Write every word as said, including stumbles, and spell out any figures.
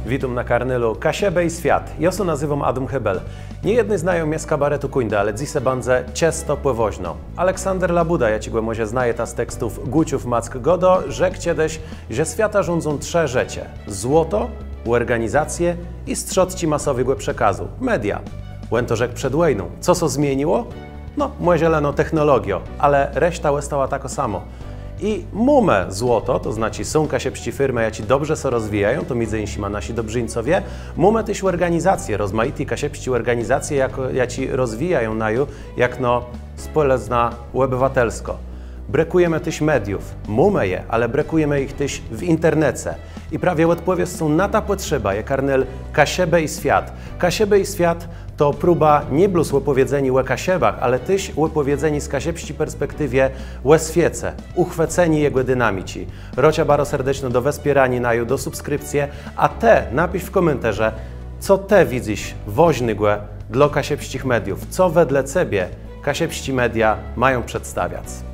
Witóm na kanalu Kaszëbë i Swiat. Jô sã nazywóm Adóm Hébel. Niejedny znają mie z kabaretu Kùńda, ale dzysô bãdze czësto pòwôżno. Aleksander Labùda, jaczégò mòże znajeta z tekstów Gùczów Mack gôdô, rzekł czedës, że swiatã rządzą trzë rzeczë: złoto, òrganizacje i strzódczi masowégò przekazu, media. Òn to rzekł przed wòjną. Co sã zmieniło? No, mòże leno technologiô, ale reszta òstała takô samô. I mómë złoto, to znaczi są kaszëbsczé firmë, jaczé dobrze sã rozwijają, to midzë jinszima naszi dobrzińcowie. Mómë téż òrganizacje, rozmajité kaszëbsczé òrganizacje, jakò, jaczé rozwijają naju jakno spòlëzna òbëwatelskô. Brëkùjemë téż mediów. Mómë je, ale brëkùjemë jich téż w internece. I prawie òdpòwiedzą na tã pòtrzebã je kanal Kaszëbë i Swiat. Kaszëbë i Swiat to próba nié blós òpòwiedzeniô ò Kaszëbach, ale téż òpòwiedzeniô z kaszëbsczi perspektiwë ò swiece, ùchwëceniô jegò dinamiczi. Rôczã baro serdeczno do wspiéraniô naju, do subskripcje, a të napisz w kòmentarze, co të widzysz wôżnégò dlô kaszëbsczich mediów, co wedle cebie kaszëbsczé media mają przedstawiac.